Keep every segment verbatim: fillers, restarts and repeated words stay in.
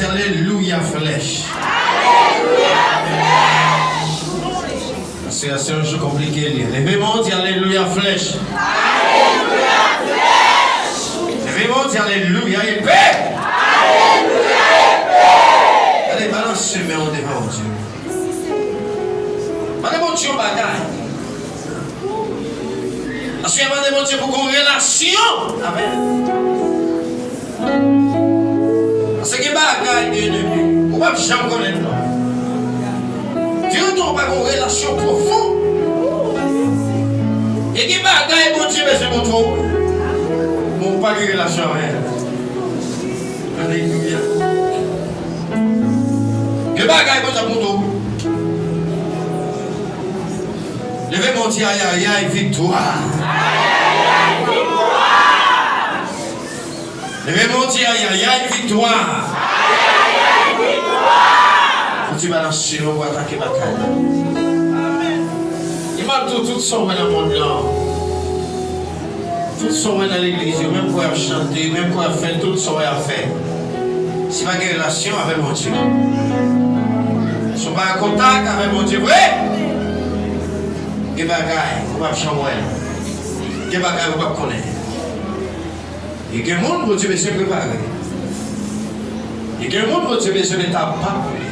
Alelouya flèch. Paske se yon jou konplike li ye. Leve men w, di alelouya flèch. Leve men w, di alelouya epe. Gade, balanse men w devan Bondye. Mande Bondye yon bagay. Paske mande Bondye pou gen yon relasyon avè l. Paske gen bagay, byeneme, ou p ap janm konnen l non. Ditou ou pa gen yon relasyon pwofon. E gen bagay Bondye bezwen montre w, men ou pa gen relasyon avè l. Alelouya. Gen bagay Bondye ap montre w. Leve men w, di ayayay, viktwa. Leve men w, di ayayay, viktwa. Bondye balanse yo pou atake batay la. Li mal tou, tout sa w wè nan mond lan. Tout sa w wè nan legliz yo, menm kò y ap chante, menm kò y ap fè, tout sa w wè y ap fè, si pa gen relasyon avè Bondye, si w pa an kontak avè Bondye vre, gen bagay ou p ap janm wè, gen bagay ou p ap konnen. E gen moun Bondye bezwen prepare. E gen moun Bondye bezwen mete apa pou li.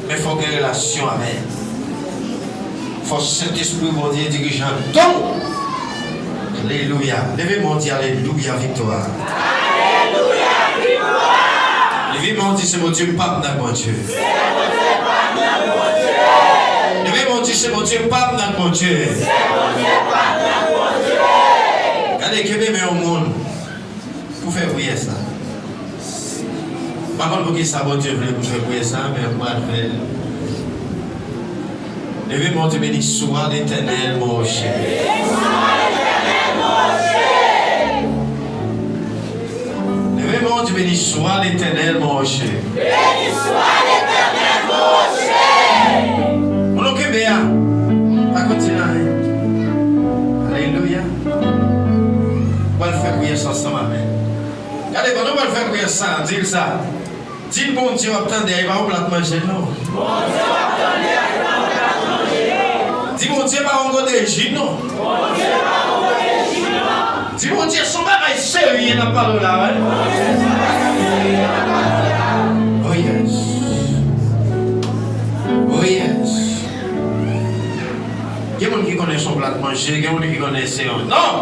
Men fò w gen relasyon avè l. Fò Sentespri Bondye dirije anndan w. Alelouya. Leve men w, di alelouya, viktwa. Leve men w, di se Bondye m p ap nan Bondye. Leve men w, di se Bondye m p ap nan Bondye. Gade, kenbe men yon moun pou fè priyè sa. M pa konn poukisa Bondye vle pou m fè priyè sa, men m pral fè l. Leve men w, di, Béni soit l'Éternel, mon rocher. Leve men w, di, Béni soit l'Éternel, mon rocher. Béni soit l'Éternel, mon rocher. Moun ou kenbe a, pa konn di l anyen. Alelouya. Ou pral fè priyè sa ansanm avè m. Gade, pandan w pral fè priyè sa, di l sa. Di l Bondye w ap tande a, e pa yon plat manje, non. Di Bondye pa yon gode ji, non. Di Bondye se yon bagay serye n ap pale w la, wi. Oh yes. Oh yes. Gen moun ki konnen se yon plat manje, gen moun ki konnen se yon, non!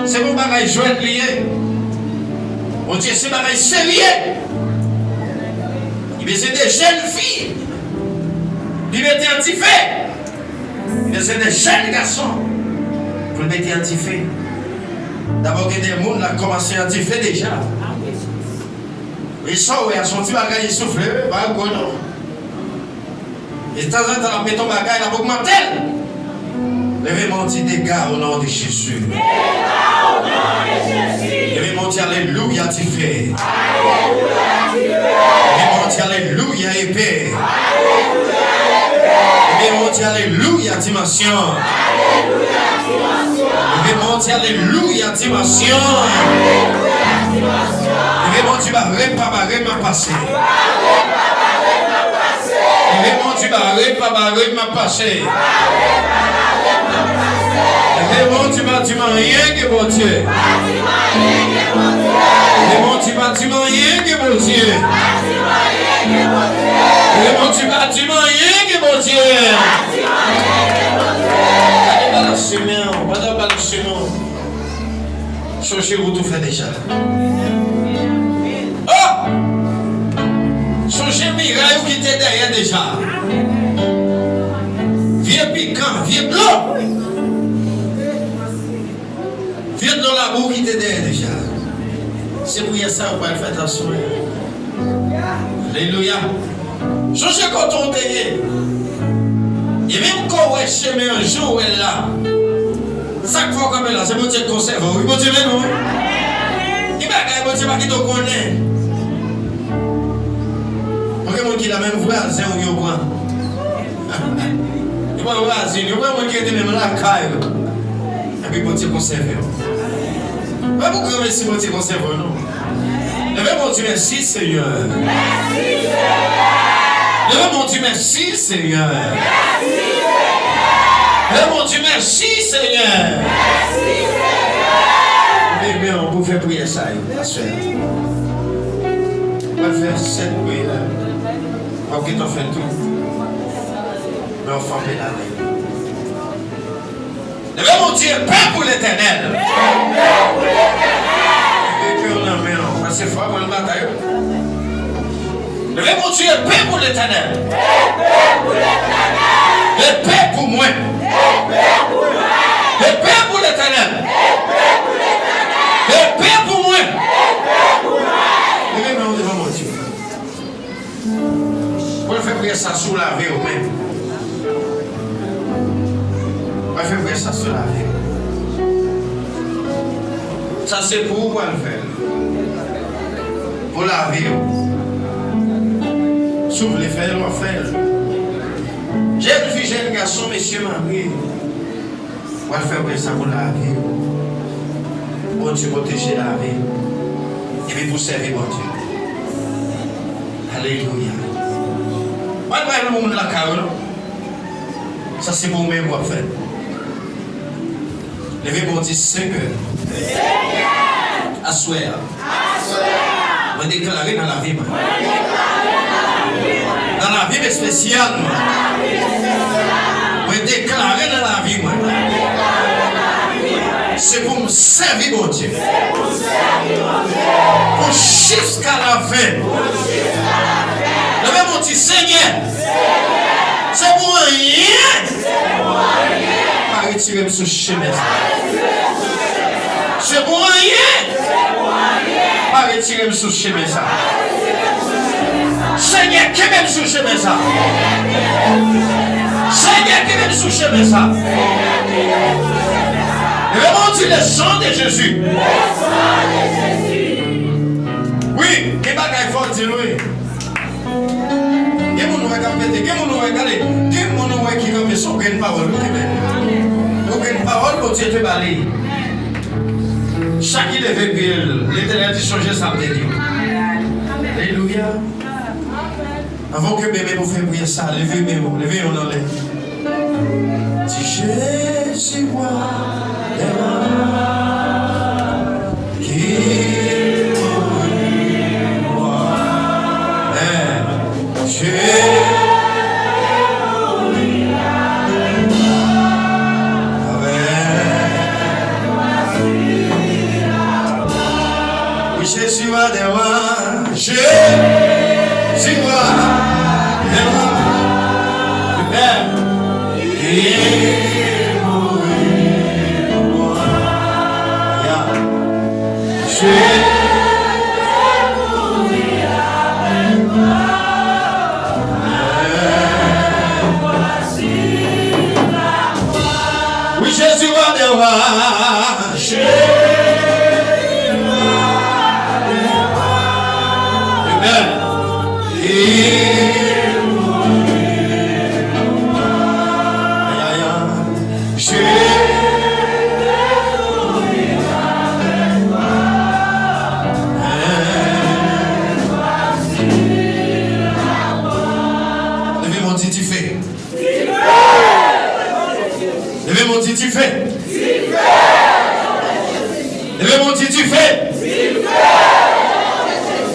Se pa yon bagay jwèt li ye. Bondye se bagay serye. Li bezwen de jèn fi. Li mete an dife. Li bezwen de jèn gason pou l mete an dife. Dabò gen de moun la kòmanse an dife deja. E sa w wè a se yon ti bagay li soufle, wi, pa gwo non. E tanzantan l ap mete yon bagay, l ap ogmante l. Leve men w, di dega o non de Jezi. Leve men w, di alelouya dife. Leve men w, di alelouya epe. Leve men w, di alelouya dimansyon. Leve men w, di alelouya dimansyon. Leve men w, di bare m pa bare m ap pase. Leve men w, di bare m pa bare m ap pase. Leve men w, di pa di m anyen ke Bondye. Leve men w, di pa di m anyen ke Bondye. Leve men w, di pa di m anyen ke Bondye. Gade balanse men w, pandan w balanse men w. Sonje wout ou fè deja. Oh! Sonje miray ou kite dèyè deja. Vye pikan, vye dlo. Vye dlo labou ou kite dèyè deja. Se priyè sa yo pral fè aswè. Alelouya. Sonje kote w te ye. E menm kò w wè chemen an jan w wè l la. Sa k fè w kanpe la, se Bondye k konsève w. Wi, Bondye mennen w, wi. Gen bagay Bondye pa kite w konnen. Ou gen moun ki la, menm vwazen w yo pran. Yo pran vwazin, yo pran moun ki rete menm lakay yo. Epi Bondye konsève w. Pa pou granmesi Bondye konsève w, non. Leve men w, di mèsi, Senyè. Leve men w, di mèsi, Senyè. Leve men w, di mèsi, Senyè. Leve men w pou fè priyè sa yo, pastè. Mwen fè sèt priyè. W ap gentan fè tou. Men w fanpe la. Leve men w, di, épée pour l'Éternel. Épée pou Letènèl. Épée w nan men w, paske fò w aprann batay, wi. Leve men w, di, épée pour l'Éternel. Épée pou Letènèl. Épée pou mwen. Épée pou mwen. Épée pour l'Éternel. Épée pou Letènèl. Épée pou mwen. Épée pou mwen. Leve men w devan Bondye. Mwen fè priyè sa sou lavi w menm. Mwen fè priyè sa sou lavi w. Sa se pou ou pral fè l. Pou lavi w. Si w vle fè l, w ap fè l. Jèn fi, jèn gason, mesye, mari. W al fè priyè sa pou lavi w. Bondye pwoteje lavi w. Epi pou sèvi Bondye. Alelouya. W al bay yon moun lakay ou non. Sa se pou ou menm w ap fè. Leve men w, di, Senyè. Aswè a. Mwen deklare nan lavi mwen. Nan lavi m espesyalman. Mwen deklare nan lavi mwen. Se pou m sèvi Bondye. Pou jiska lafen. Leve men w, di, Senyè. Se pou anyen pa retire m sou chemen sa. Se pou anyen pa retire m sou chemen sa. Senyè, kenbe m sou chemen sa. Senyè, kenbe m sou chemen sa. Leve men w, di, le sang de Jésus. Wi, gen bagay fò w di l, wi. Gen moun ou wè k ap pete, gen moun ou wè, gade, gen moun ou wè ki kanpe sou grenn pawòl ou te bay. Yon grenn pawòl Bondye te ba li. Chak ki leve pye l, Letènèl di, sonje sa m te di w. Alelouya. Anvan w kenbe men pou fè priyè sa, leve men w, leve yon anlè. Di, Jezi, wa dè wa ki mouri pou mwen. Jezi mouri avèk mwen. Wi, Jezi, wa dè wa. Jezi wa dè wa. Amen. Li mouri pou mwen. Ya. Jezi mouri avèk mwen. Wi, Jezi wa dè wa. Amen. Ay, ay, ay. Leve men w, di, dife. Leve men w, di, dife. Leve men w, di, dife.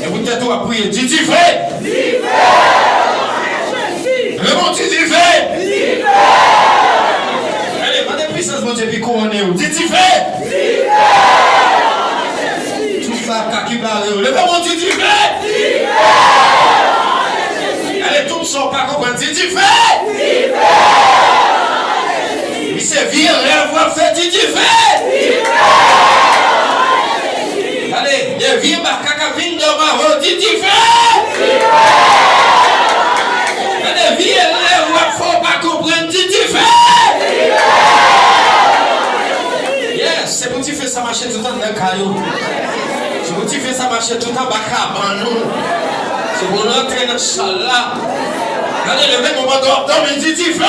E poutèt ou ap priye, di, dife. Leve men w, di, dife. Ale, mande pwisans Bondye pi kouwone w, di, dife. Tout baka ki bare w, leve men w, di, dife. Ale, tout sa w pa konprann, di, dife. Wi, se vye rèv w ap fè, di, dife. Gade, de vye baka k ap vin dòmi avè w, di, dife. Gade, vye rèv w ap fè, w pa konprann, di, dife. Yes, se pou dife sa mache tout anndan kay ou. Se pou dife sa mache tout anba kabann ou. Se pou l antre nan chal la. Gade, leve men w pandan w ap dòmi, di, dife!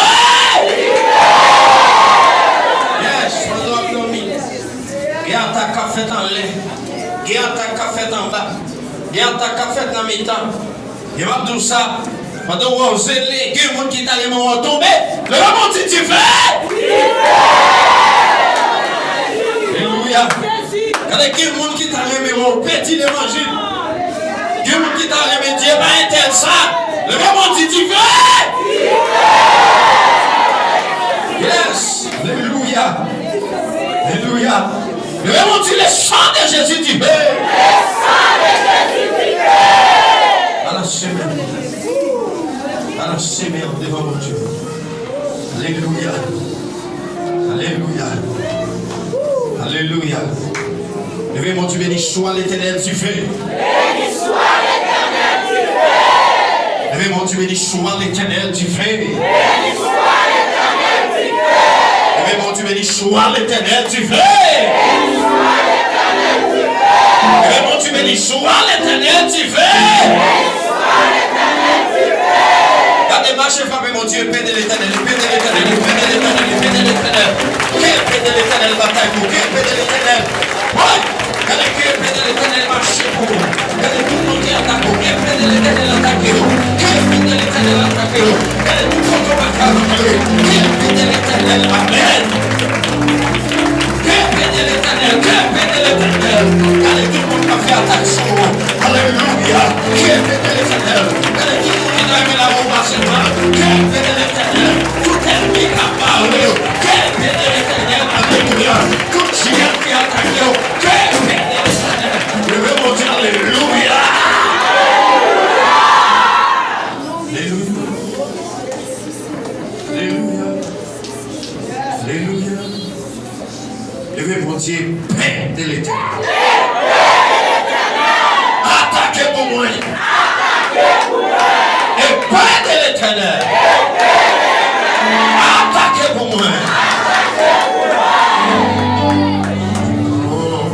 Yes, pandan w ap dòmi. Gen atak k ap fèt anlè. Gen atak k ap fèt anba. Gen atak k ap fèt nan mitan. E m ap di w sa, pandan w wè w zele, gen moun ki ta renmen wè w tonbe. Leve men w, di dife! Alelouya! Gade, gen moun ki ta renmen wè w pèdi levanjil. Gen moun ki ta renmen di, e pa entèl sa. Leve men w, di dife! Yes! Alelouya! Alelouya! Leve men w, di, le sang de Jésus dife! Le sang de Jésus dife! Ala semen. Ala semen devan Bondye. Alelouya. Alelouya. Alelouya. Leve men w, di, béni soit l'Éternel dife! Béni soit l'Éternel dife! Leve men w, di, béni soit l'Éternel dife! Béni soit l'Éternel dife! Leve men w, di, béni soit l'Éternel dife! Béni soit l'Éternel dife! Leve men w, di, béni soit l'Éternel dife! Béni soit l'Éternel dife! Gade, mache frape Bondye, épée de l'Éternel, épée de l'Éternel, épée de l'Éternel, épée de l'Éternel. Ke épée de l'Éternel batay pou, ke épée de l'Éternel. Woy! Gade ke épée de l'Éternel mache pou ou. Gade tout moun ki atake ou. Ke épée de l'Éternel atake yo. Ke épée de l'Éternel atake yo. Gade tout kote w pa ka rantre. Ke épée de l'Éternel. Amèn. Ke épée de l'Éternel. Ke épée de l'Éternel. Gade tout moun k ap fè atak sou ou. Alelouya. Ke épée de l'Éternel. Gade tout moun ki ta renmen lave w pase mal. Ke épée de l'Éternel. Tout ènmi k ap bare w. Ke épée de l'Éternel. Alelouya. Tout jiyèt ki atake w. Ke épée de l'Éternel. Leve Bondye, alelouya! Alelouya! Alelouya! Alelouya! Leve Bondye, épée de l'Éternel! Atake pou mwen! Épée de l'Éternel! Atake pou mwen! Bon,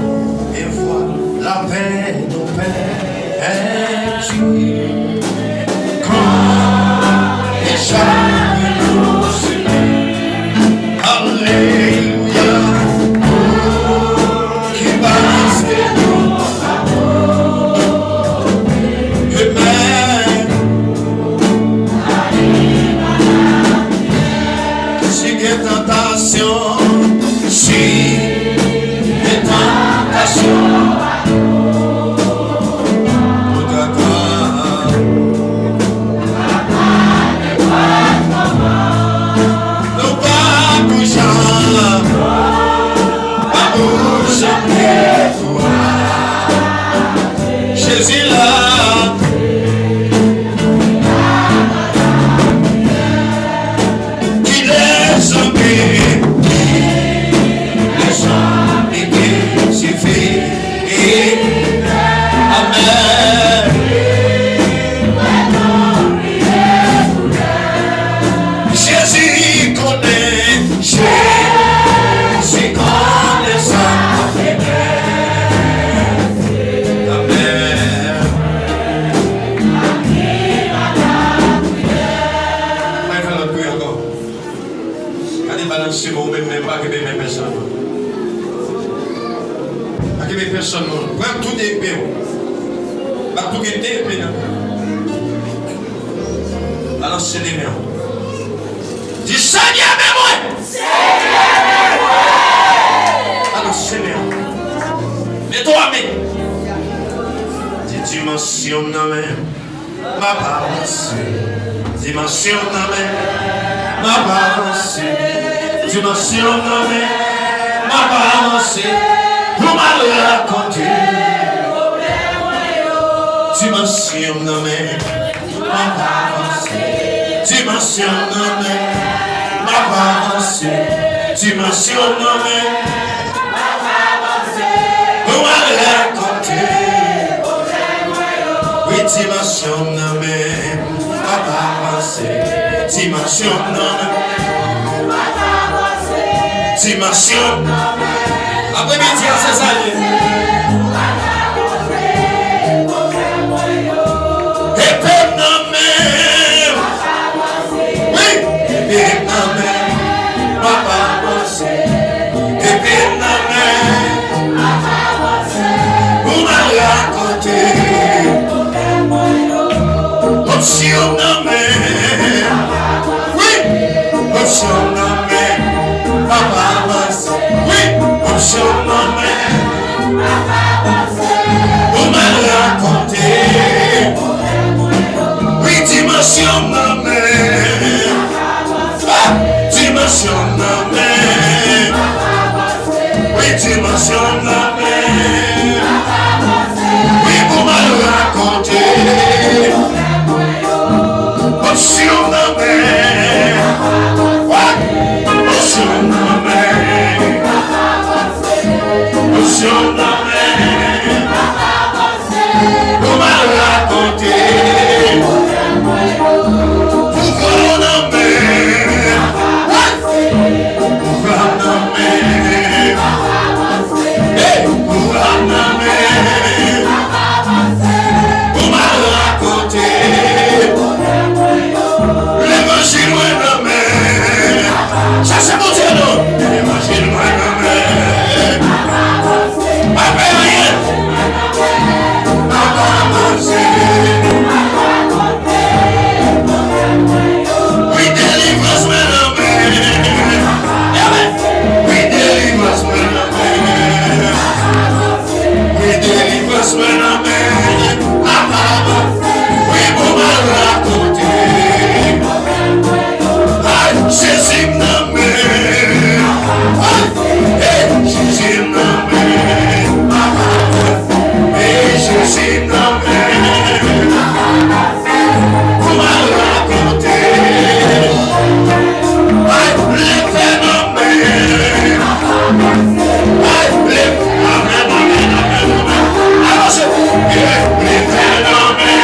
e vwa lapè nou pèdi. Kan deja nou sini. Alelouya. Ki balanse nou. Amen. Si gen tantasyon, si gen tantasyon, ou ta ka, nou pa pou jan, pa pou jan. Jezi la. Ki lèzanmi, lèzanmi ki sifi. Amèn. Jezi konnen, Jezi konnen sa. Amèn. Mwen fè lòt priyè ankò. Gade balanse men w, ou menm menm, pa kenbe men pèsonn. Pa kenbe pèsonn, non. Pran tout epe w. Bat pou gen de epe nan men w. Balanse de men w. Di, Senyè, men mwen! Senyè, men mwen! Balanse men w. Mete w a men. Di, dimansyon m nan men m. M ap avanse. Dimansyon nan men, m ap avanse. Dimansyon nan men, m ap avanse. Pou m al rakonte. Dimansyon nan men, m ap avanse. Dimansyon nan men, m ap avanse. Dimansyon nan men. Ou al rakonte. Wi, dimansyon nan men, m ap avanse. Dimansyon nan men. Dimansyon. Apremidi a, se sa l ye. Epe m nan men. Wi, epe m nan men. M ap avanse. Epe m nan men. Pou m al rakonte. Ou mal rakonte. Wi, dimansyon m nan men. Ah! Dimansyon m nan men. Wi, dimansyon m nan men. Wi, pou mal rakonte. Opsyon m nan men. What? Opsyon m nan men. Opsyon nan men. Ou mal rakonte. Pouvwa w nan men. Pouvwa w nan men. Hey, pouvwa w nan men. Ou mal rakonte. Levanjil mwen nan men. Sa se Bondye non. Levanjil mwen nan men. Pa pè anyen. Pa pè anyen. Wi, delivrans mwen nan men. Amen. Wi, delivrans mwen nan men. Wi, delivrans mwen nan men. Apa, wi, pou mal rakonte. Ay, Jezi m nan men. Ay, hey, Jezi m nan men. Apa, hey, Jezi m nan men. Pou mal rakonte. Ay, leve nan men. Ay, leve. Amen, amen, amen, amen. Avanse. Leve nan men.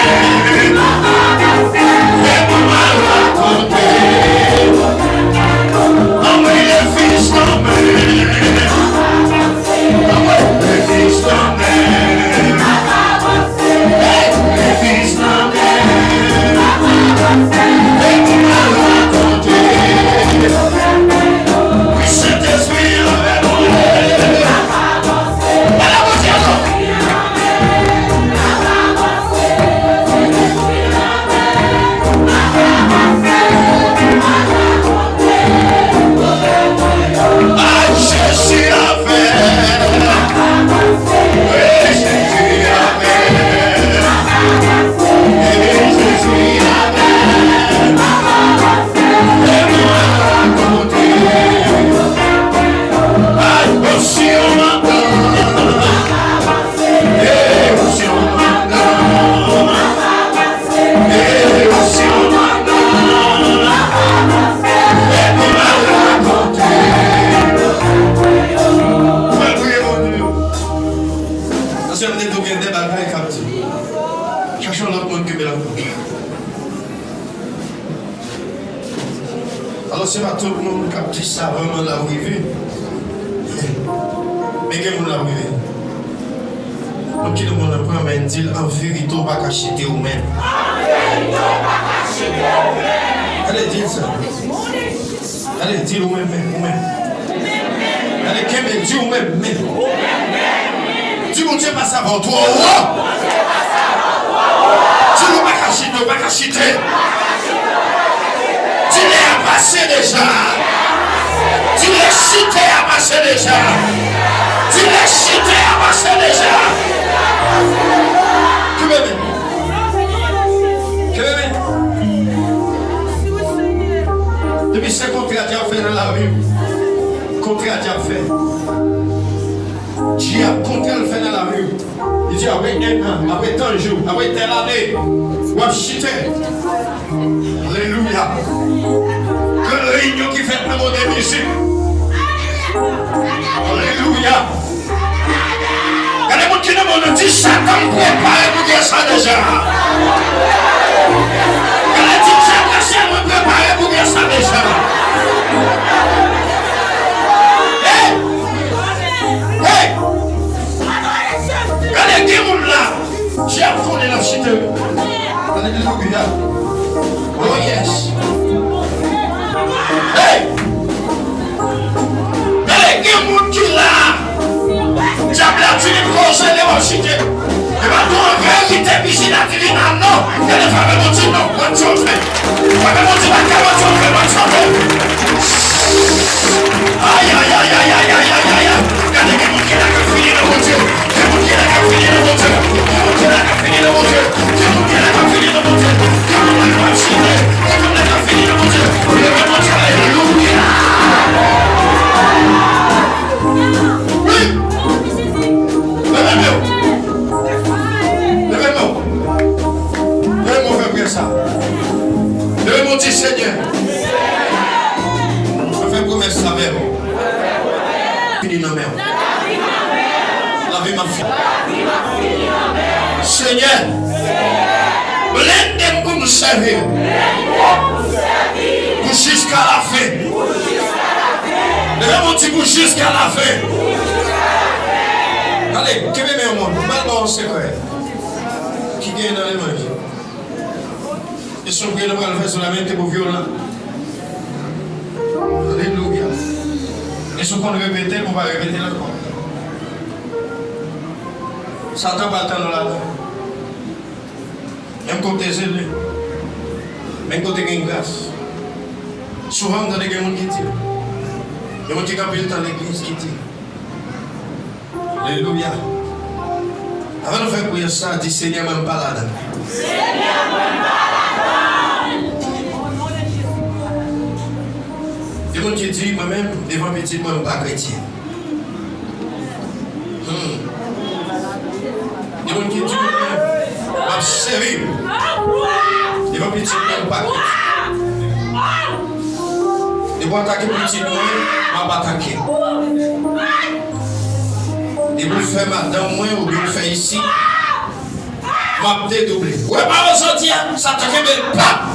Leve pou mal rakonte. Anmwey, leve nan men. Anmwey, leve nan men. Hey, leve nan men. Leve pou mal rakonte. Wi, Sentespri avè mwen. Ala Bondye non. Ay, Jezi avè. Wi, Jezi avè. Wi, Jezi avè. E mwen rakonte. Ay, o si yo mandan. Hey, o si yo mandan. Hey, o si yo mandan. Hey, pou mal rakonte. Mwen priye Bondye. Paske m te tou gen de bagay k ap di. Chache yon lòt moun kenbe la. Alò, se pa tout moun k ap di sa vrèman l ap rive. Men gen moun l ap rive. Moun ki nan mond nan pran men di l, an verite, w pa ka chite ou menm. Gade, di l sa. Gade, di l ou menm, menm, ou menm. Gade, kenbe, di ou menm, menm. Di Bondye pase avè w twò wo. Di l ou pa ka chite, ou pa ka chite. Di lè a pase deja. Di lè chite a pase deja. Di lè chite a pase deja. Kenbe men. Kenbe men. Depi se kontra dyab fè nan lavi w. Kontra dyab fè. Dyab, kontra l fè nan lavi w. Li di, apre en an, apre tan jou, apre tèl ane, w ap chite. Alelouya. Gran reyinyon ki fèt nan mond envizib. Alelouya. Gade moun ki nan mond nan, di, Satan prepare pou gè sa deja. Gade, di, Satan, se mwen prepare pou gè sa deja. Hey! Hey! Gade, gen moun la, dyab konnen l ap chite. Alelouya. Oh yes. Hey! Gade, gen moun ki la, dyab la di li koze lè w ap chite. E pa tou an verite, pisi la di li nan non. Gade, frape Bondye non, mwen di w fè. Frape Bondye baka, mwen di w fè, mwen di w fè. Ay, ay, ay. Gade, gen moun ki la k ap fini nan Bondye. Gen Senyè, blende m pou m sèvi w pou jiska lafen. Leve men w, di pou jiska lafen. Ale, kenbe men yon moun, m pral ba w yon sekrè. Ki gen nan levanjil. E si w vle, nou pral fè solamente pou vyolan. Alelouya. E si w konn repete l, ou pa repete l ankò. Satan pral tann ou ladan. Menm kote zele, menm kote gen gras. Souvan m tande gen moun ki di, gen moun ki gen anpil tan legliz ki di, alelouya. Avan nou fè priyè sa, di, Senyè, mwen m pa ladan. Gen moun ki di, mwen menm, devan pitit mwen, m pa kretyen. Hmm. Gen moun ki di, mwen menm, m ap sèvi. Devan pitit mwen, m pa kretyen. Depi w atake pitit mwen, m ap atake. Depi w fè madanm mwen oubyen w fè isit, m ap dedouble. Ou wè pawòl sòti a? Satan kenbe l pap.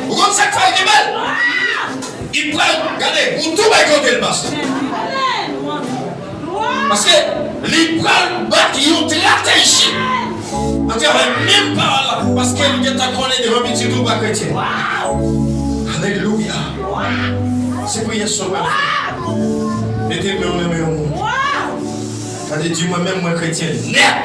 Ou konn sa k fè l kenbe l? Li pral, gade, ou tou bay kote l pase. Paske li pral bat yon estrateji atravè menm pawòl la, paske li gentan konnen devan pitit ou pa kretyen. Alelouya. Se priyè sa w pral fè. Mete men w nan men yon moun. Gade, di, mwen menm, mwen kretyen nèt.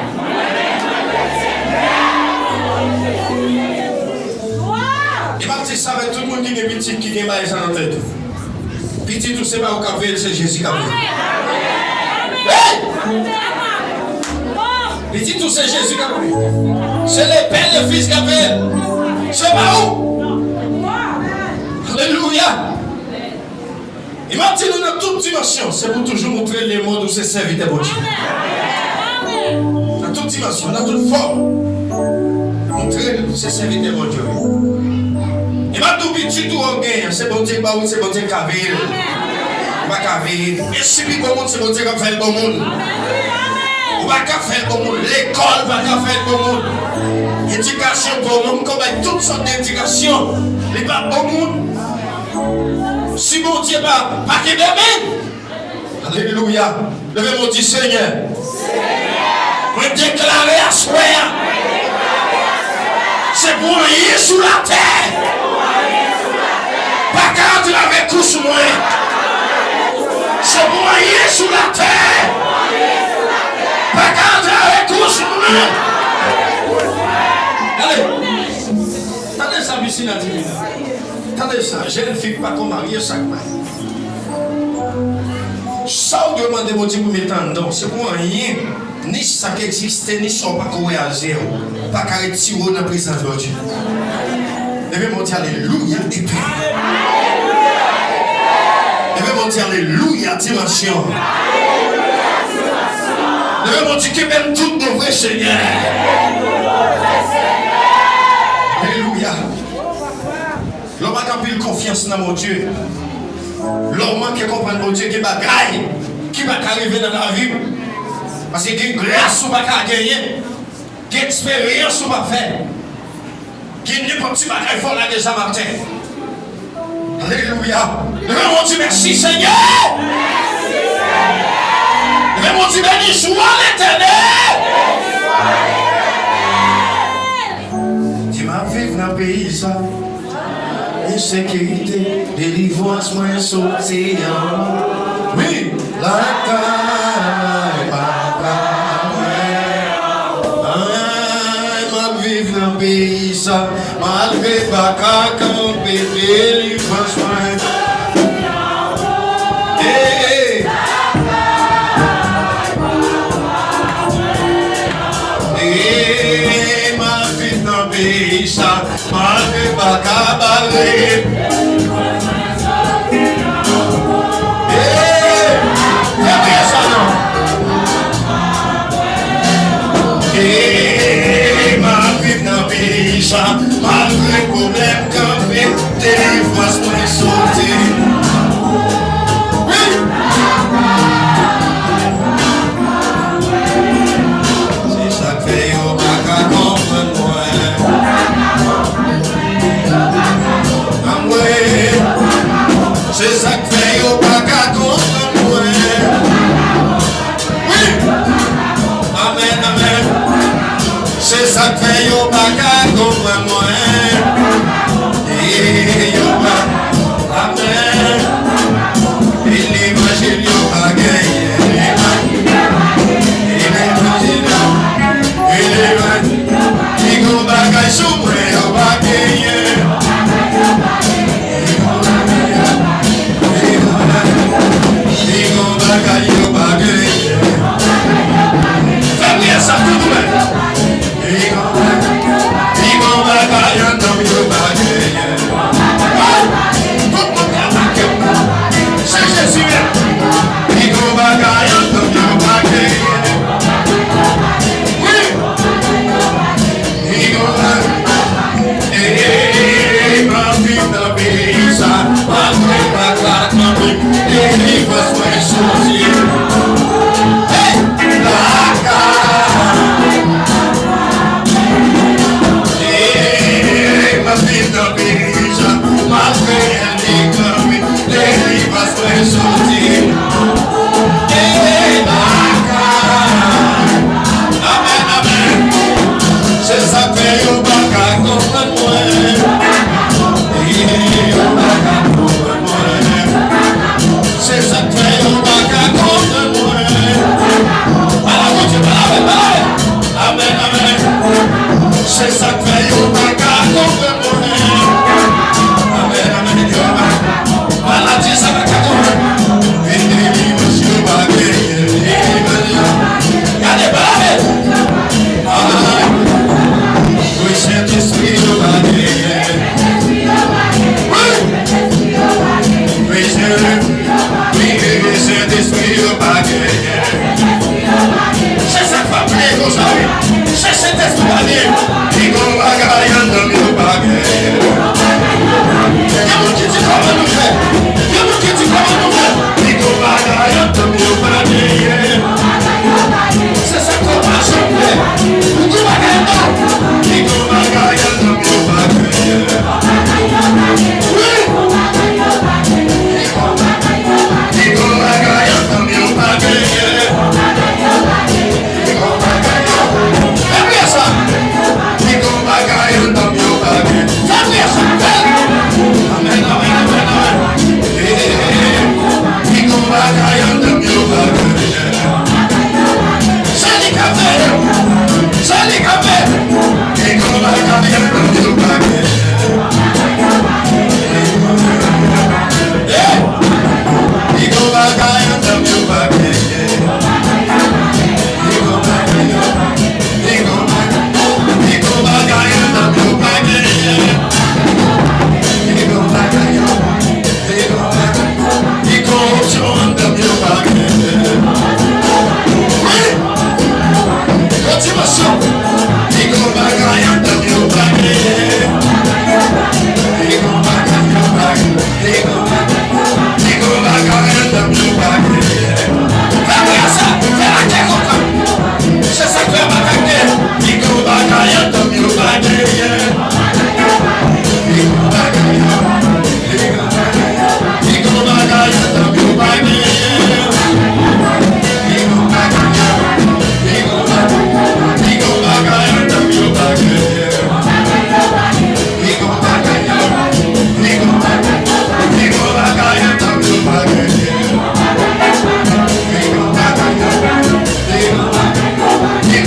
E m ap di sa avèk tout moun ki gen pitit ki gen bagay sa nan tèt ou. Pitit ou se pa ou k ap veye l, se Jezi k ap veye l. Hey! Pitit ou se Jezi k ap veye l. Se le Père, le Fils k ap veye l. Se pa ou. Alelouya. E m ap di nou nan tout dimansyon, se pou toujou moutre lemonn ou se sèvitè Bondye. Nan tout dimansyon, nan tout fòm, moutre l se sèvitè Bondye w ye. E m ap di w, pitit ou w genyen, se Bondye k ba w, se Bondye k ka veye l. Ou pa ka veye l. E si pi bon moun, se Bondye k ap fè l bon moun. Ou pa ka fè l bon moun. Lekòl pa ka fè l bon moun. Edikasyon bon moun, m konn bay tout sòt de edikasyon. Li pa bon moun. Si Bondye pa, pa kenbe men. Alelouya. Leve men w, di, Senyè, mwen deklare aswè a, se pou anyen sou latè pa ka antrave kous mwen. Se pou anyen sou latè pa ka antrave kous mwen. Gade. Tande sa, Piscina Divina. Tande sa, jèn fi k pa ko marye, sa k marye. Sa w dwe mande Bondye pou mete anndan w, se pou anyen, ni sa k egziste, ni sa w pa ko wè a zye w, pa ka retire w nan prezans Bondye. Leve men w, di, alelouya, epi. Leve men w, di, alelouya, dimansyon. Leve men w, di, kenbe m tout bon vre, Senyè. Alelouya. Lè w pa gen anpil konfyans nan Bondye, lè w manke konprann Bondye, gen bagay ki pa ka rive nan lavi w. Paske gen gras ou pa ka genyen, gen eksperyans ou pa fè, gen nenpòt ti bagay fò w lage zam atè. Alelouya. Leve men w, di, mèsi, Senyè. Leve men w, di, beni swa Letènèl. Di, m ap viv nan peyi sa. Ensekirite, delivrans mwen soti anwo. Wi, lakay papa mwen. Ay, m ap viv nan peyi sa, malgre m pa ka kanpe, delivrans mwen. Hey, hey. Hey, m ap viv nan peyi sa. Malgre m pa ka bare. Hey! Fè priyè sa non. Hey, m ap viv nan peyi sa. Malgre pwoblèm kanpe, delivrans mwen soti. Wi!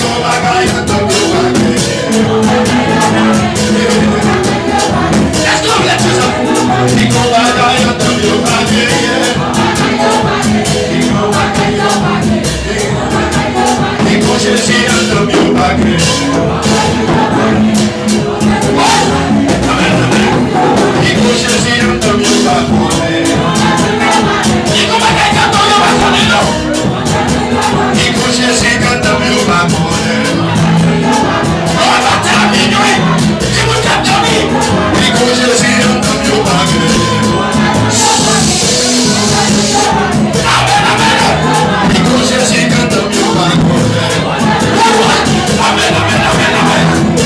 Gon bagay antanm yo pa genyen. Èske w vle di sa? Pi gon bagay antanm yo pa genyen. Pi gon bagay yo pa genyen. Pi gon Jezi antanm yo pa genyen. Pi gon Jezi antanm yo pa konnen. Pi gon bagay antanm yo pa konnen non. Pi gon Jezi antanm yo pa konnen. Lè w ap atè a minwi, ki moun k ap dòmi? Pi gon Jezi antanm yo pa konnen. Amèn, amèn. Pi gon Jezi antanm yo pa konnen. Amèn, amèn, amèn, amèn.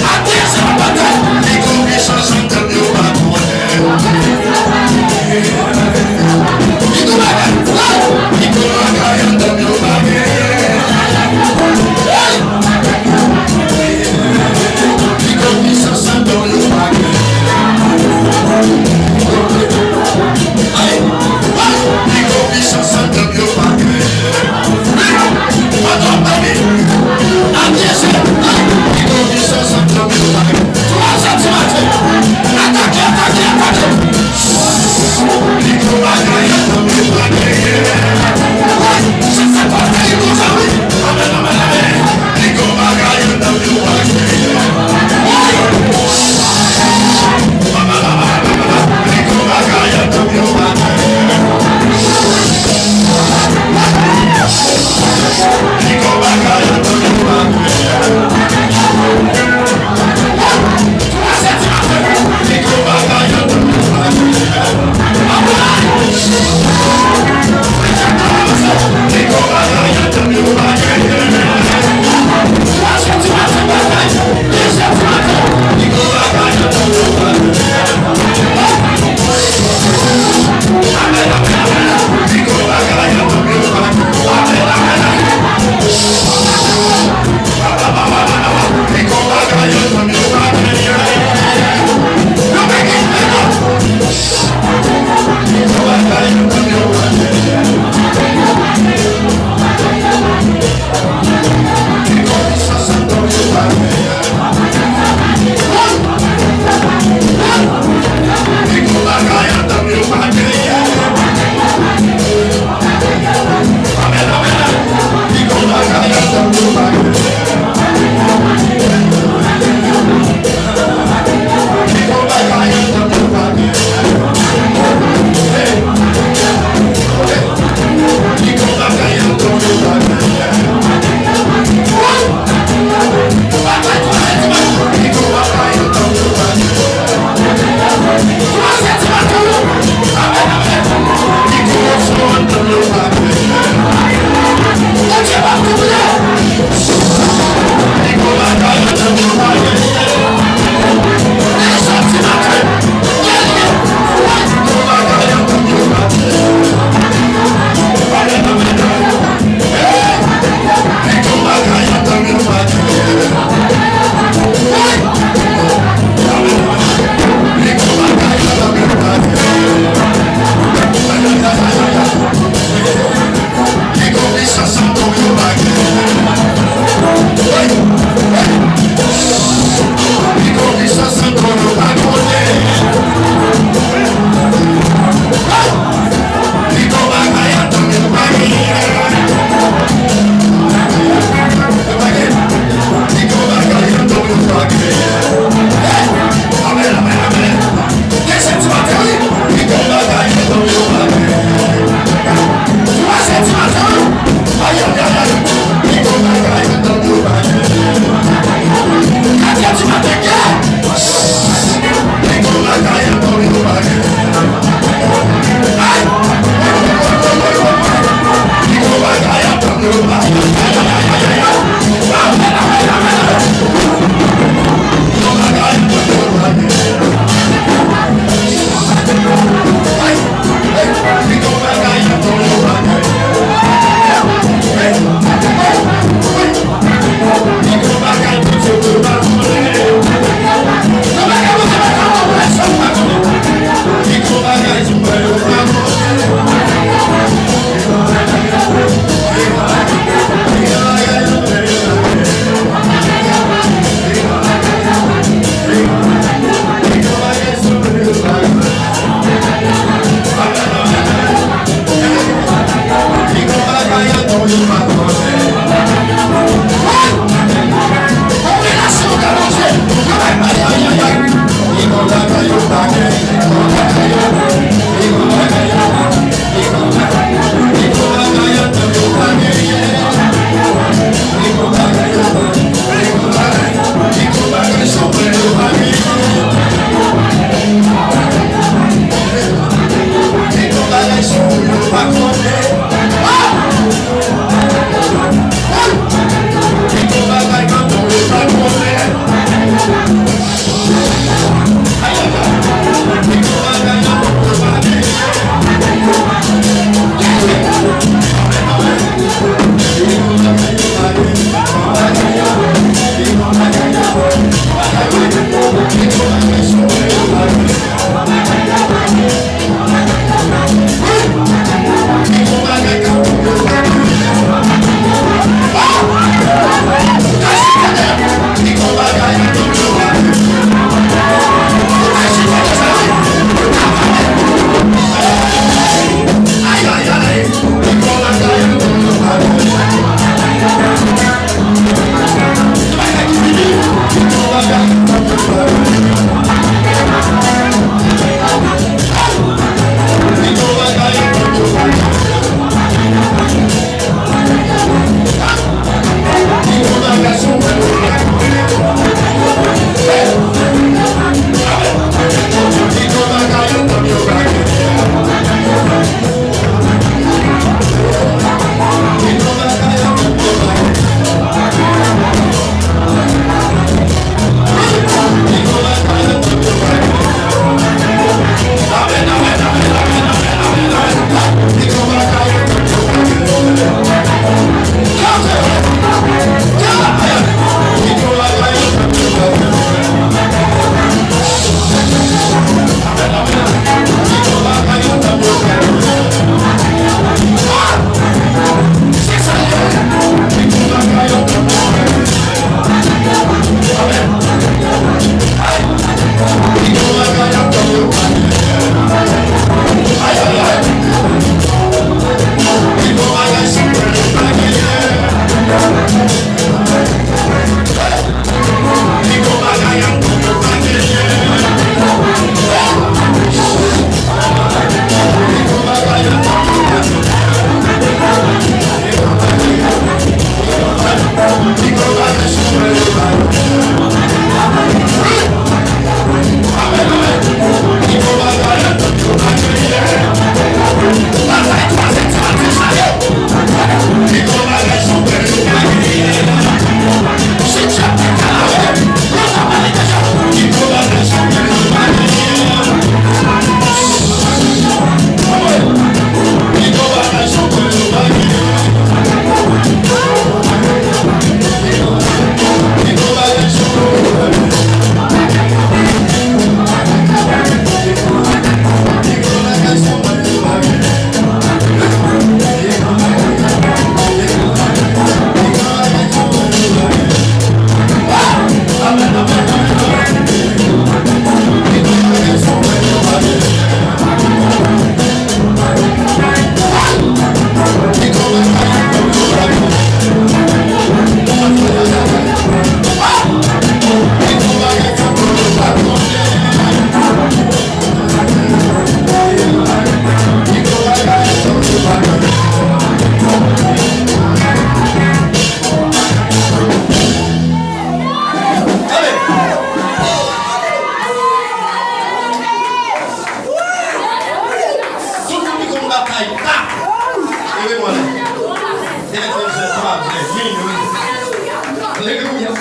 Alelouya.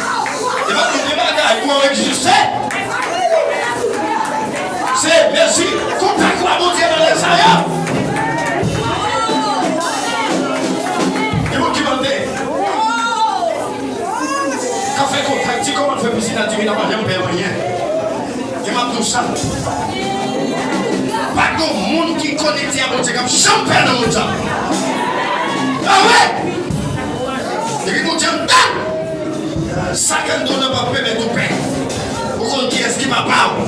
E pa tout bagay pou egziste. Se mèsi. Kontak la Bondye nan lè sa yo. E bon ki mande. Ka fè kontak, di kòman fè pisin la di wi nan pa janm pè anyen. E m ap di w sa. Pa gen moun ki konekte a Bondye k ap janm pè nan mond sa. A wi! Depi Bondye anndan, sa k anndan w nan p ap pèmèt ou pè. Ou konn kiyès ki papa w.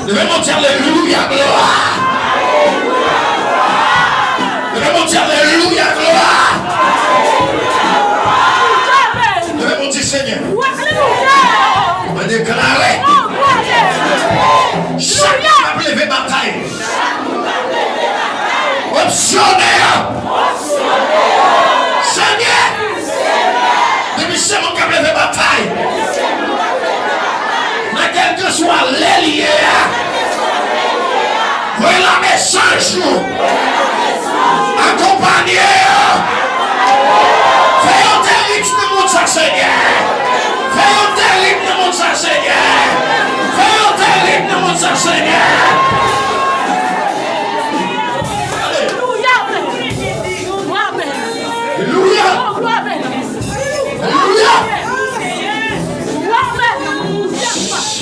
Leve men w di alelouya, glwa! Leve men w di alelouya, glwa! Leve men w di Senyè. Mwen deklare, chak moun k ap leve batay, opsyonè, Senyè, depi se moun k ap leve batay, nan kèlkeswa lè li ye a, voye lame sanj ou, akonpanye yo. Fè yo terib nan mond sa, Senyè. Fè yo terib nan mond sa, Senyè. Fè yo terib nan mond sa, Senyè. Alelouya. Alelouya. Alelouya.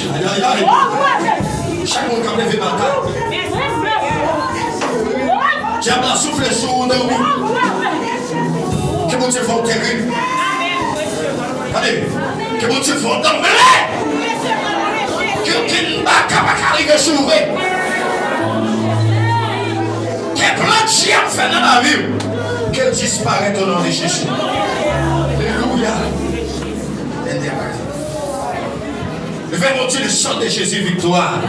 Ay, ay, ay. Chak moun k ap leve batay. Dyab la soufle sou ou, dòmi. Ke Bondye fè w terib. Gade, ke Bondye fè w danble. Ke okenn baka pa ka rive sou ou. Ke plan dyab fè nan lavi w, ke l disparèt o non de Jezi. Alelouya. Leve men w di le sang de Jésus victoire.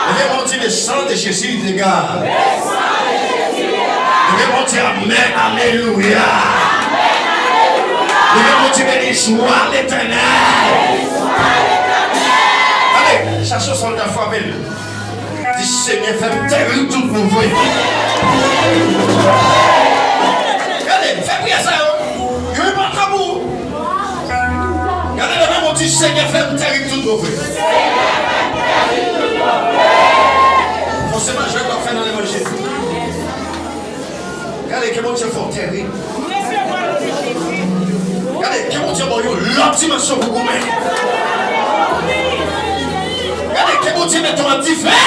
Leve men w di le sang de Jésus dégage. Leve men w di amèn, alelouya. Leve men w di beni swa Letènèl. Ale, chache yon sòlda, frape l. Di, Senyè, fè m terib tout bon vre. Gade, fè priyè sa yo. Yo pa tabou. Gade, leve men w di, Senyè, fè m terib tout bon vre. Fòseman, jwèt w ap fè nan levanjil. Gade, ke Bondye fè w terib. Gade, ke Bondye ba w yon lòt dimansyon pou goumen. Gade, ke Bondye mete w an dife.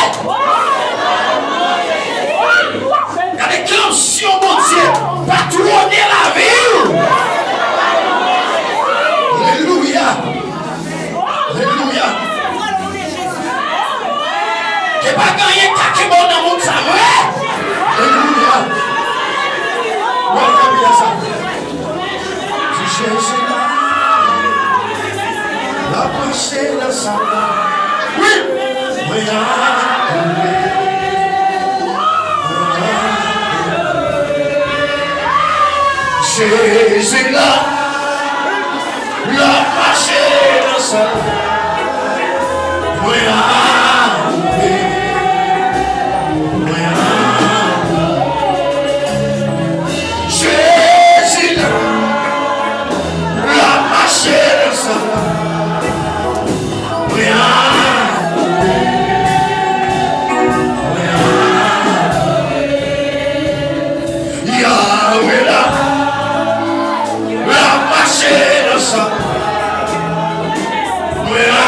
Gade, ke ansyon Bondye patwone lavi w. Alelouya. Alelouya. Ke pa gen anyen k ka kenbe w nan mond sa vre. Alelouya. Mwen fè priyè sa. Di Jezi la, l ap mache nan sa. Wi. Mwen a Jezi la, l ap mache nan sa. Mwen a, mwen a, Jezi la, l ap mache nan sa. Mwen a, mwen a. Yahweh la, l ap mache nan sa. Mwen a,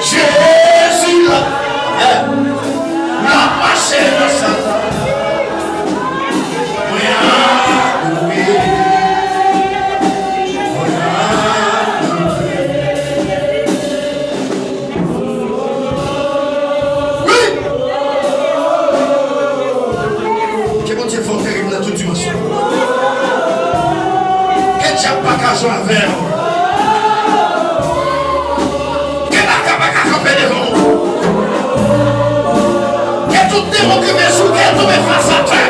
Jezi la, eh, l ap mache nan sa. Mwen a, mwen a. Wi! Ke Bondye fè w terib nan tout dimansyon. Ke dyab pa ka jwe avè w. Ke baka pa ka kanpe devan w. Ke tout demon ki vle sou kè tonbe fas atè.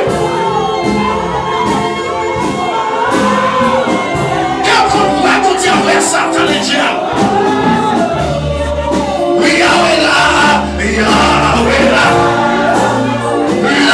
Ke w konn pa Bondye avè Satan ledyab. Yahweh la, Yahweh la, l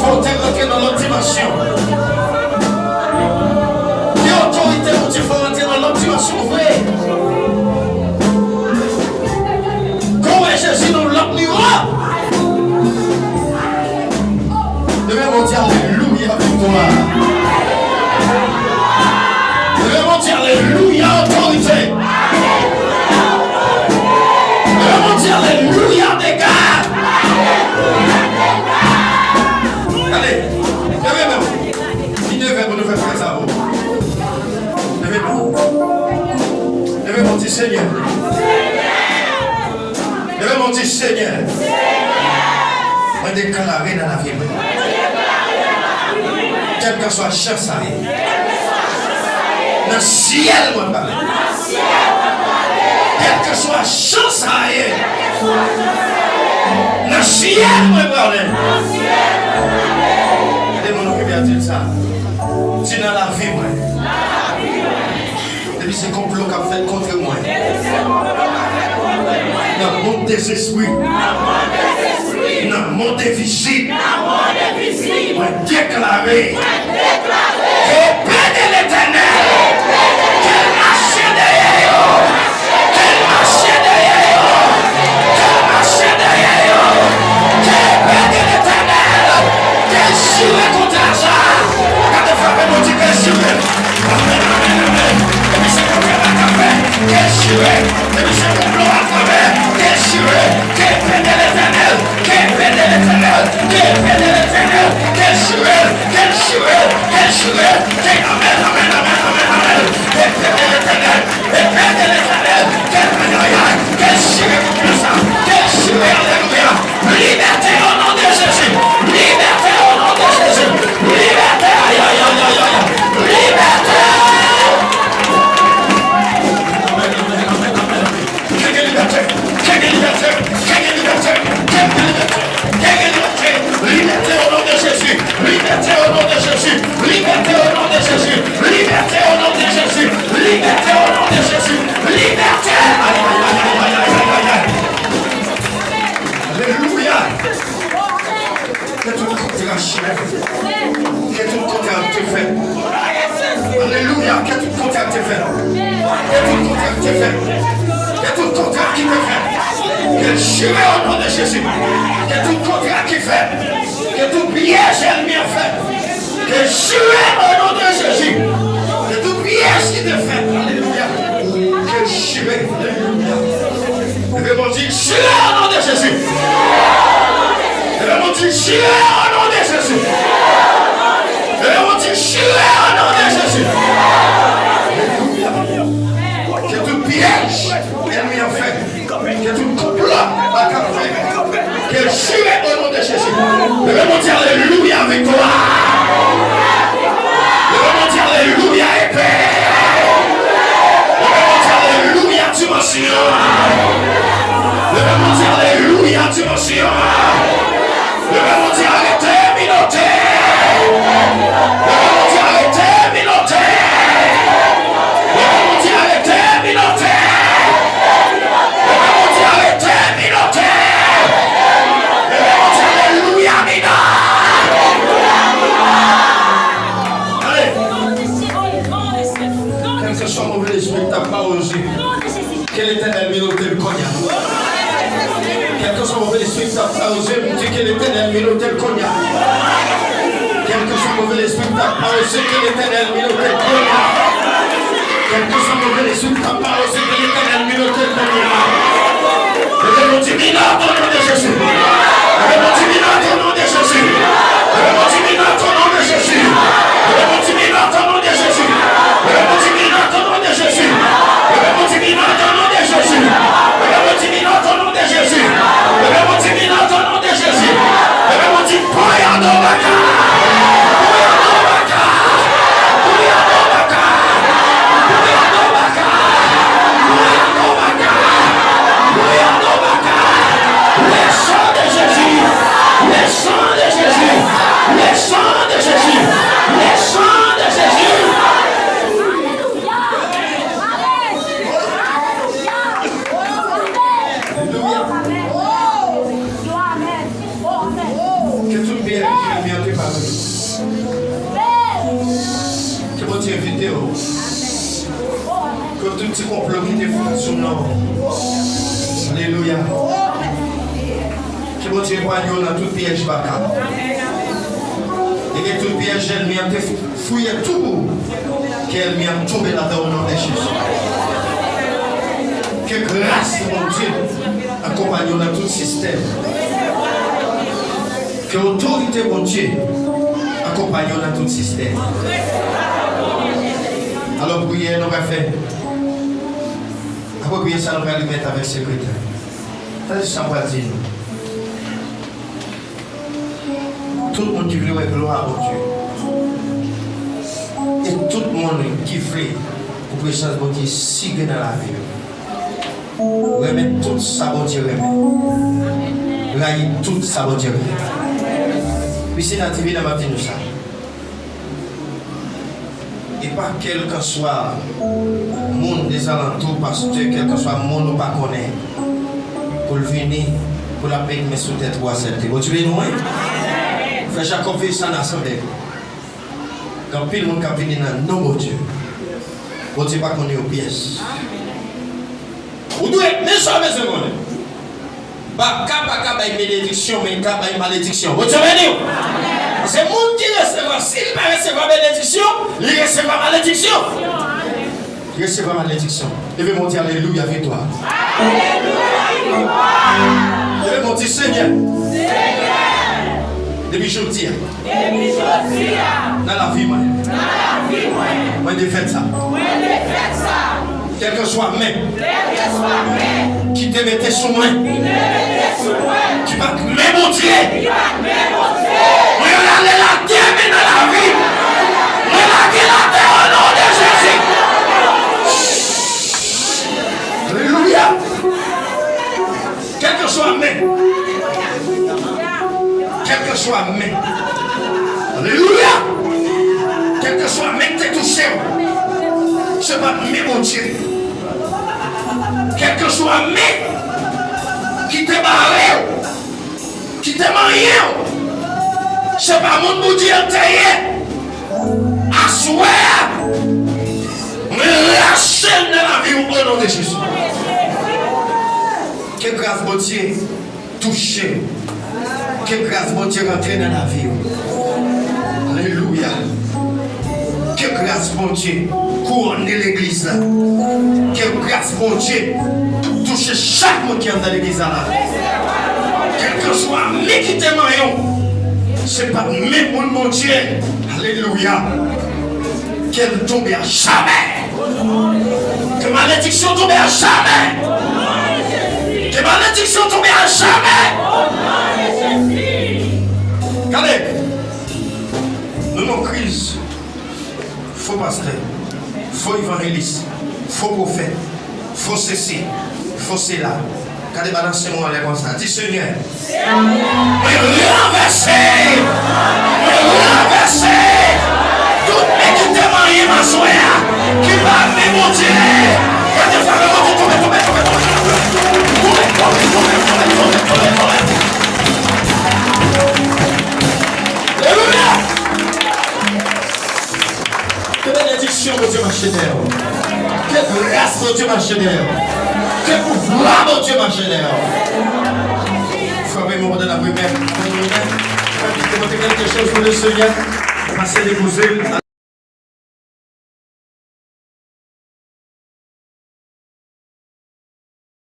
Bondye rantre nan lòt dimansyon. Gen otorite Bondye fè w rantre nan lòt dimansyon vre. Kon w wè Jezi nan lòt nivo. Leve Bondye alelouya viktwa. Leve Bondye alelouya otorite. Leve Bondye alelouya dega. Gade, leve men w. Li devè pou nou fè frè sa pou. Leve men w. Leve men w, di Senyè. Leve men w, di Senyè. Mwen deklare nan lavi mwen. Kèlkeswa jan sa ye. Nan syèl mwen prale. Kèlkeswa jan sa ye. Nan syèl mwen prale. Gade moun okipe a di l sa. Di nan lavi mwen. Depi se konplo k ap fèt kontre mwen. Nan mond dezespri. Nan mond envizib. Mwen deklare. Ke epè de Letènèl. Ke l mache dèyè yo. Ke l mache dèyè yo. Ke l mache dèyè yo. Ke epè de Letènèl. Ke l chire kontra sa. Gade frape moun di ke l chire. Amèn, amèn, amèn. Depi se kontra a ka fè, ke l chire. Depi se konplo a ka fè, ke l chire. Ke epè de Letènèl. Ke epè de Letènèl. Ke epè de Letènèl. Ke l chire. Ke l chire. Ke l chire. Ke, amèn, amèn, amèn, amèn, amèn. Ke epè de Letènèl. Epè de Letènèl. Ke, ayayay. Ke l chire konplo sa. Ke l chire, alelouya. Libète o non de Jezi. Libète o non de Jezi. Libète. Ayayayayay. Libète. Amèn, amèn, amèn, amèn. Ke gen libète. Ke gen libète. Ke gen libète. Ke gen libète. Ke gen libète. Libète o non de Jezi. Libète o non de Jezi. Libète o non de Jezi. Libète o non de Jezi. Libète o non de Jezi. Libète. Ayayayayay. Alelouya. Ke tout kontra chire. Ke tout kontra ki te fèt. Alelouya. Ke tout kontra ki te fèt. Ke tout kontra ki te fèt. Ke tout kontra ki te fèt. Ke l chire o non de Jezi. Ke tout kontra ki fèt. Ke tout pyèj ènmi an fèt. Ke l chire o non de Jezi. Ke tout pyèj ki te fèt. Alelouya. Ke l chire. Alelouya. Leve men w di, chire o non de Jezi. Leve men w di, chire o non de Jezi. Leve men w di, chire o non de Jezi. Alelouya. Ke tout pyèj ènmi an fè. Ke tout konplo baka fè. Ke l chire o non de Jezi. Leve men w di, alelouya, viktwa. Leve men w di, alelouya, epè. Leve men w di, alelouya, dimansyon. Leve men w di, alelouya, dimansyon. Leve men w di, arete minote. Leve men w di, arete minote. Leve men w di, arete minote. Leve men w di, arete minote. Leve men w di, alelouya, minote. Ale. Kèlkeswa move lespri k t ap pawòze, ke Letènèl minote l kounye a. Kèlkeswa move lespri k t ap pawòze, m di ke Letènèl minote l kounye a. Kèlkeswa move lespri k t ap pawòze, ke Letènèl minote l kounye a. Kèlkeswa move lespri k t ap pawòze, ke Letènèl minote l kounye a. Leve men w di minote o non de Jezi. Leve men w di minote o non de Jezi. Leve men w di minote o non de Jezi. Leve men w di minote o non de Jezi. Leve men w di minote o non de Jezi. Leve men w di minote o non de Jezi. Leve men w di minote o non de Jezi. Leve men w di minote o non de Jezi. Leve men w di poyado baka. Poyado baka. Poyado baka. Poyado baka. Le sang de Jésus. Ke Bondye evite w. Ke tout ti konplo ki te fèt sou non. Alelouya. Ke Bondye epanye w nan tout pyèj baka. E ke tout pyèj ènmi an te fouye tou pou ke ènmi an tonbe ladan o non de Jezi. Ke gras Bondye akonpanye w nan tout sistèm. Ke otorite Bondye akonpanye w nan tout sistèm. Alò, priyè nou pral fè. Apre priyè sa, nou pral remèt avèk sekretè. Tande sa m pral di nou. Tout moun ki vle wè glwa Bondye, e tout moun ki vle pou prezans Bondye sige nan lavi yo, renmen tout sa Bondye renmen, rayi tout sa Bondye rayi. Pisin an di vin, m ap di nou sa. E pa kèlkanswa moun dezalantou, pastè, kèlkanswa moun ou pa konnen, pou l vini, pou l ap met men sou tèt ou, aksepte. Bondye beni w, wi. Frè Jakòb fè sa nan asanble. Gen anpil moun k ap vini nan non Bondye. Bondye pa konnen yo pyès. Ou dwe, men sa w bezwen konnen. Baka pa ka bay benediksyon, men l ka bay malediksyon. Bondye beni w. Paske moun ki resevwa, si l pa resevwa benediksyon, li resevwa malediksyon. Li resevwa malediksyon. Leve men w, di alelouya, viktwa. Leve men w, di Senyè. Depi jodi a. Depi jodi a. Nan lavi mwen. Nan lavi mwen. Mwen defèt sa. Mwen defèt sa. Kèlkeswa men. Kèlkeswa men. Ki te mete sou mwen. Ki te mete sou mwen. Ki pa t men Bondye. Ki pa t men Bondye. Mwen rale l atè men nan lavi. Mwen lage l atè o non de Jezi. Alelouya. Kèlkeswa men. Kèlkeswa men. Alelouya. Kèlkeswa men ki te touche w, se pa t men Bondye. Kèlkeswa men ki te bare w, ki te manyen w, se pa moun Bondye an te ye. Aswè a, mwen rache l nan lavi w o non de Jezi. Ke gras Bondye touche w. Ke gras Bondye rantre nan lavi w. Alelouya. Ke gras Bondye kouwone legliz la. Ke gras Bondye touche chak moun ki anndan legliz la la. Kèlkeswa men ki te manyen w, se pa men moun Bondye. Alelouya. Ke l tonbe a jamè. Ke malediksyon tonbe a jamè. Ke malediksyon tonbe a jamè. Gade, nou nan kriz. Fo pastè, fo evanjelis, fo pwofèt, fo sesi, fo sela. Gade balanse men w anlè konsa. Di, Senyè, mwen ranvèse, mwen ranvèse tout men ki te manyen m aswè a, ki pa men Bondye. Gade favè Bondye tonbe, tonbe, tonbe, tonbe. Tonbe, tonbe, tonbe, tonbe, tonbe, tonbe, tonbe. Alelouya! Ke benediksyon Bondye mache dèyè w. Ke gras Bondye mache dèyè w. Ke pouvwa Bondye mache dèyè w. Frape men w pandan n ap remèt. Fè kite pote kèlke choz pou le Senyè. Pase depoze l.